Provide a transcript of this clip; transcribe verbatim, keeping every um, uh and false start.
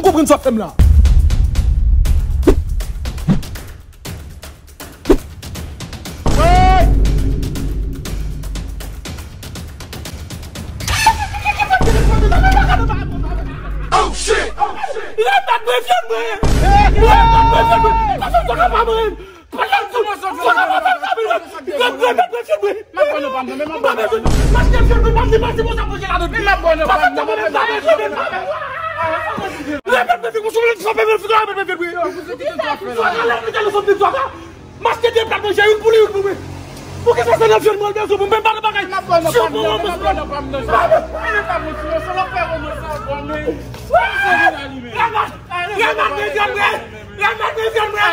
Konprann sa w ap fè m la. Oh shit! Remèt mwen fyèl mwen! Remèt mwen fyèl mwen! Pase m sou kapa mwen! Pase m sou kapa mwen! Remèt mwen fyèl mwen! M ap pran nan pa m nan, men m ap pran nan pa m nan. Mache fyèl mwen, pa m di, pase m sou kapa mwen! M ap pran nan pa m nan, men m ap pran nan pa m nan. Remèt mwen fyèl mwen, sou mwen frape mwen, remèt mwen fyèl mwen! Mache de plat manje, youn pou li, youn pou mwen. Poukisa se nan fyèl mwen bezwen pou mwen pa nan bagay? M ap pran nan pa m nan, men m ap pran nan pa m nan. Sa, men pa mwen, se yon sèl afè mwen sa, bon, men. Remèt, remèt mwen fyèl mwen! Remèt mwen fyèl mwen!